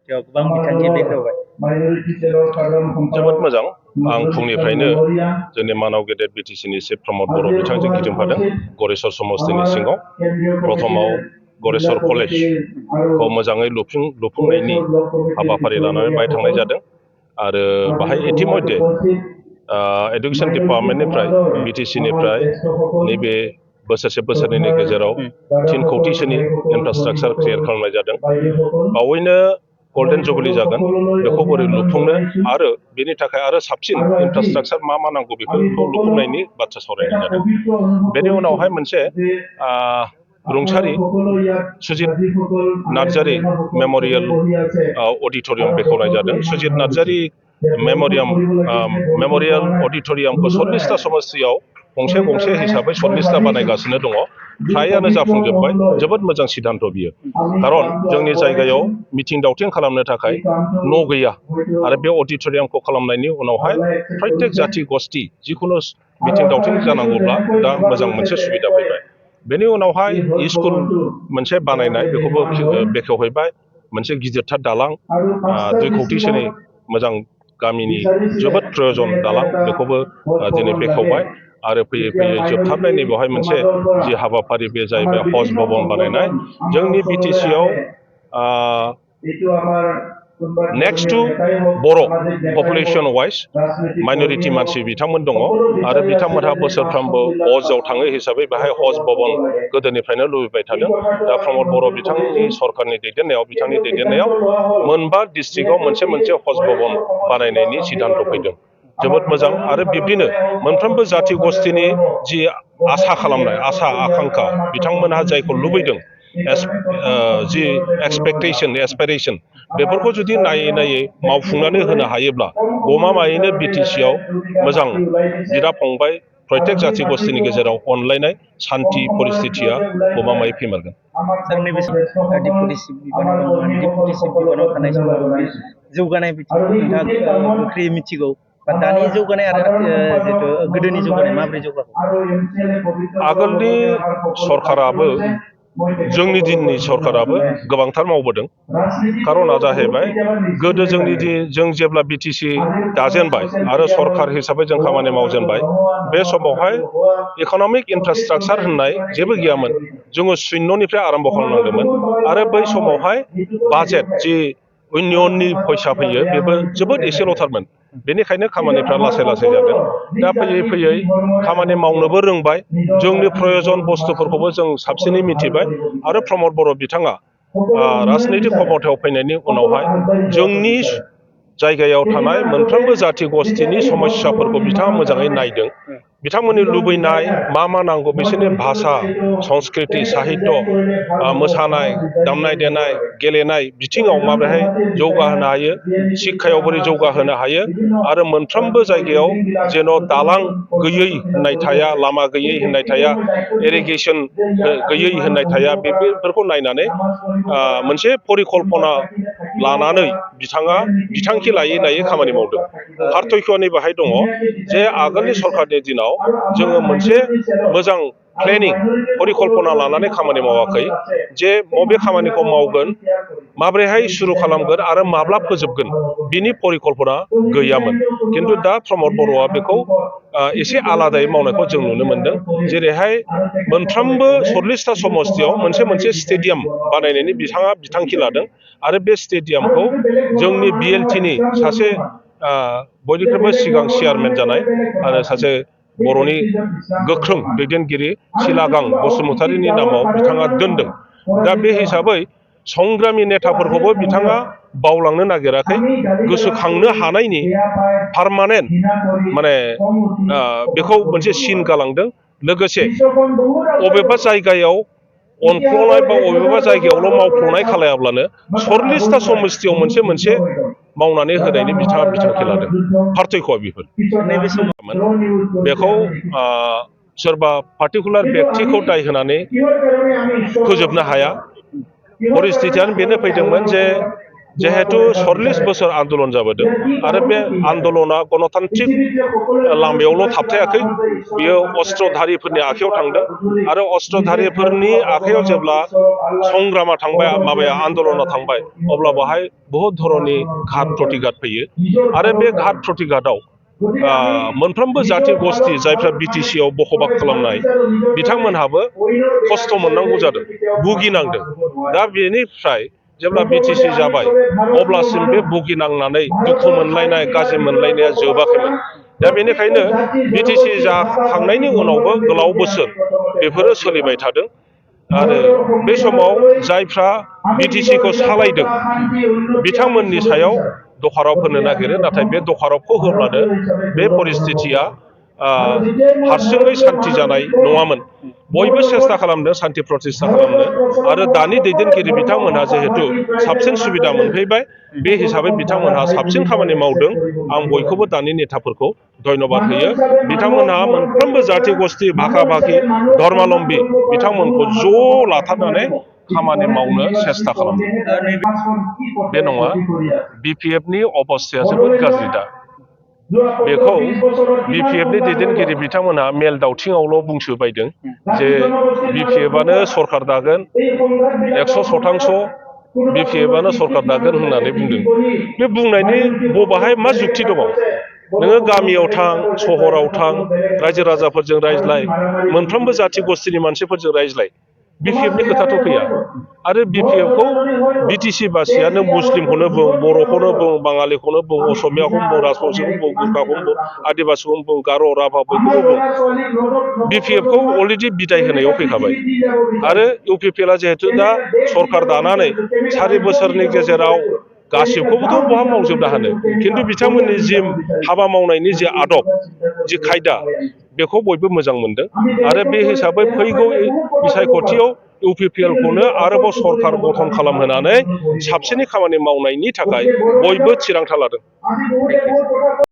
समस्थियाव गोबां बिथांखि बेखेवबाय। जोबोद मोजां। आं फुंनिफ्रायनो जोंनि मानाव गेदेर बिटिसिनि चिफ प्रमद बर' बिथांजों गिदिंफादों गरेस्वर समस्थिनि सिङाव। प्रथमाव गरेस्वर कलेजखौ मोजाङै लुफुंनायनि हाबाफारि लानानै बाहाय थांनाय जादों आरो बाहाय इतिमध्ये एडुकेशन डिपार्टमेन्टनिफ्राय बिटिसिनिफ्राय नैबे बोसोरनैनि गेजेराव 3 कौटिसोनि इनफ्रास्ट्राक्चार क्रियेट खालामनाय जादों। बावैनो गल्डेन जुबली जागोन, बेखौ बोरै लुफुंनो आरो बेनि थाखाय आरो साबसिन इनफ्रास्ट्राक्चार मा नांगौ बेफोरखौ लुफुंनायनि बाथ्रा सावरायनाय जादों। बेनि उनावहाय मोनसे रुंसारि सुजित नार्जारी मेम'रियेल अडिट'रियाम बेखेवनाय जादों। सुजित नार्जारी मेम'रियेल अडिट'रियामखौ 40टा समस्थियाव गंसे हिसाबै 40टा बानायगासिनो दङ। फ्रायानो जाफुंजोब्बाय। जोबोद मोजां सिद्धान्त बियो। खारन जोंनि जायगायाव मिथिं दावथिं खालामनो थाखाय न' गैया आरो बे अडिट'रियामखौ खालामनायनि उनावहाय प्रत्येक जाथि गस्थि जिखुनु मिथिं दावथिं जानांगौब्ला दा मोजां मोनसे सुबिदा फैबाय। बेनि उनावहाय स्कुल मोनसे बानायनाय बेखौबो बेखेवहैबाय। मोनसे गिदिरथार दालां 2 कौटिसोनि मोजां गामिनि जोबोद प्रयजन दालां बेखौबो दिनै बेखेवबाय आरो फैयै जोबथारनाय नैबेवहाय मोनसे जि हाबाफारि बे जाहैबाय हज भबन बानायनाय। जोंनि बिटिसियाव नेक्स्ट टु बर' पपुलेसन वाइज माइन'रिटि मानसि बिथांमोन दङ आरो बिथांमोनहा बोसोरफ्रोमबो हजआव थाङो हिसाबै बेहाय हज भबन गोदोनिफ्रायनो लुबैबाय थादों। दा प्रमद बर' बिथांनि सरकारनि बिथांनि दैदेननायाव मोनबा डिस्ट्रिक्टआव मोनसे हज भबन बानायनायनि सिद्धान्त फैदों। जोबोद मोजां आरो बिब्दिनो मोनफ्रोमबो जाथि गस्थिनि जि आसा खालामनाय आकांक्षा बिथांमोनहा जायखौ लुबैदों जि एसपिरेसन बेफोरखौ जुदि नायै मावफुंनानै होनो हायोब्ला गमामायैनो बिटिसियाव मोजां बिदा फंबाय प्रत्येक जाथि गस्थिनि गेजेराव अनलायनाय सान्थि परिस्थितिया गमामायै फैमारगोन। नैबे डिपुटि चिफ बिबानाव थानाय समाव जौगानाय बिथिंखौ नोंथाङा गोख्रैयै मिथिगौ। दानि जौगानाय आरो जिहेतु गोदोनि जौगानाय माबोरै जौगाखो? आगोलनि सरकाराबो जोंनि दिननि सरकाराबो गोबांथार मावबोदों। खारना जाहैबाय गोदो जों जेब्ला बिटिसि दाजेनबाय आरो सरकार हिसाबै जों खामानि मावजेनबाय बे समावहाय इक'नमिक इनफ्रास्ट्राक्चार होननाय जेबो गैयामोन। जोङो शून्यनिफ्राय आरम्भ खालामनांदोंमोन आरो बै समावहाय बाजेट जि इउनियननि फैसा फैयो बेबो जोबोद एसेल'थारमोन। बेनिखायनो खामानिफ्रा लासै जादों। दा फैयै खामानि मावनोबो रोंबाय। जोंनि प्रयजन बुस्थुफोरखौबो जों साबसिनै मिथिबाय आरो प्रमद बर' बिथाङा राजनितिक क्षमतायाव फैनायनि उनावहाय जोंनि जायगायाव थानाय मोनफ्रोमबो जाथि गस्थिनि समस्याफोरखौ बिथाङा मोजाङै नायदों। बिथांमोननि लुबैनाय मा नांगौ बिसोरनि भाषा संस्कृति साहित्य मोसानाय दामनाय देनाय गेलेनाय बिथिङाव माबोरैहाय जौगाहोनो हायो, शिक्षायाव बोरै जौगाहोनो हायो आरो मोनफ्रोमबो जायगायाव जेन' दालां गैयै होननाय थाया, लामा गैयै होननाय थाया, इरिगेसन गैयै होननाय थाया, बेफोरखौ नायनानै मोनसे परिकल्पना लानानै बिथाङा बिथांखि लायै खामानि मावदों। पार्थक्य'नि बाहाय दङ जे आगोलनि सरकारनि दिनाव जोङो मोनसे मोजां प्लेनिं परिकल्पना लानानै खामानि मावाखै जे बबे खामानिखौ मावगोन, माब्रैहाय सुरु खालामगोन आरो माब्ला फोजोबगोन बिनि परिकल्पना गैयामोन। खिन्थु दा प्रमद बर'आ बेखौ एसे आलादायै मावनायखौ जों नुनो मोनदों। जेरैहाय मोनफ्रोमबो 40टा समस्थियाव मोनसे स्टेडियाम बानायनायनि बिथाङा बिथांखि लादों आरो बे स्टेडियामखौ जोंनि बिएलटिनि सासे बयनिख्रुइबो सिगां चेयारमेन जानाय आरो सासे बर'नि गोख्रों दैदेनगिरि सिलागां बसुमतारीनि नामाव बिथाङा दोनदों। दा बे हिसाबै संग्रामि नेताफोरखौबो बिथाङा बावलांनो नागिराखै, गोसोखांनो हानायनि पारमानेन्ट बेखौ मोनसे सिन गालांदों। लोगोसे अबेबा जायगायाव अनफ्ल'नाय बा अबेबा जायगायावल' मावफ्ल'नाय खालायाब्लानो 40टा समस्थियाव मोनसे मावनानै होनायनि बिथाङा बिथांखि लादों। पार्थक्य'आ बेफोर बेखौ सोरबा पार्टिकुलार बेक्तिखौ दाय होनानै फोजोबनो हाया। परिस्थितियानो बेनो फैदोंमोन जे जिहेतु 40 बोसोर आन्दलन जाबोदों आरो बे आन्दलना गणतान्त्रिक लामायावल' थाबथायाखै, बियो अस्त्रधारिफोरनि आखायाव थांदों आरो अस्त्रधारिफोरनि आखायाव जेब्ला संग्रामा थांबाय, माबाया आन्दलना थांबाय, अब्ला बेवहाय बहुत धरननि घात प्रतिघात फैयो आरो बे घात प्रतिघातआव मोनफ्रोमबो जाति गस्थि जायफ्रा बिटिसि आव बखबास खालामनाय बिथांमोनहाबो खस्थ' मोननांगौ जादों, भुगिनांदों। दा बेनिफ्राय जेब्ला बिटिसि जाबाय अब्लासिम बे भुगिनांनानै दुखु मोनलायनाय गाज्रि मोनलायनाया जोबाखैमोन। दा बेनिखायनो बिटिसि जाखांनायनि उनावबो गोलाव बोसोर बेफोरो सोलिबाय थादों आरो बे समाव जायफ्रा बिटिसिखौ सालायदों बिथांमोननि सायाव दखाराव होनो नागिरो, नाथाय बे दखारावखौ होब्लानो बे परिस्थितिया हारसिङै सान्थि जानाय नङामोन। बयबो सेस्था खालामदों सान्थि प्रतिष्ठा खालामनो आरो दानि दैदेनगिरि बिथांमोनहा जिहेतु साबसिन सुबिदा मोनफैबाय, बे हिसाबै बिथांमोनहा साबसिन खामानि मावदों। आं बयखौबो दानि नेताफोरखौ धन्यबाद होयो। बिथांमोनहा मोनफ्रोमबो जाथि गस्थि भाखा भाखि धर्मालम्बी बिथांमोनखौ ज' लाथारनानै खामानि मावनो सेस्था खालामदों। बे नङा, बिपिएफनि अबस्थाया जोबोद गाज्रि दा। बेखौ बिपिएफनि दैदेनगिरि बिथांमोनहा मेल दावथिङावल' बुंसोबायदों जे बिपिएफआनो सरखार दागोन, 100% बिपिएफआनो सरखार दागोन होननानै बुंदों। बे बुंनायनि बबाहाय मा जुक्ति दङ? नोङो गामियाव थां, सहराव थां, रायजो राजाफोरजों रायज्लाय, मोनफ्रोमबो जाथि गस्थिनि मानसिफोरजों रायज्लाय, बिपिएफनि खोथाथ' फैया। आरो बिपिएफखौ बिटिसि बासियानो मुस्लिमखौनो बुं, बर'खौनो बुं, बाङालिखौनो बुं, असमियाखौनो बुं, राजबंसिखौनो बुं, गुरखाखौनो बुं, आदिबासिखौनो बुं, गार', राभा बयखौबो बुं, बिपिएफखौ अलरेडि बिदाय होनायाव फैखाबाय। आरो इउपिपिएलआ जिहेतु दा सरखार दानानै 4 बोसोरनि गेजेराव गासिबखौबोथ' बहा मावजोबनो हानो, खिन्थु बिथांमोननि जि हाबा मावनायनि जि आदब, जि खायदा, बेखौ बयबो मोजां मोनदों आरो बे हिसाबै फैगौ बिसायख'थियाव इउपिपिएलखौनो आरोबाव सरखार गठन खालामहोनानै साबसिनै खामानि मावनायनि थाखाय बयबो थिरांथा लादों।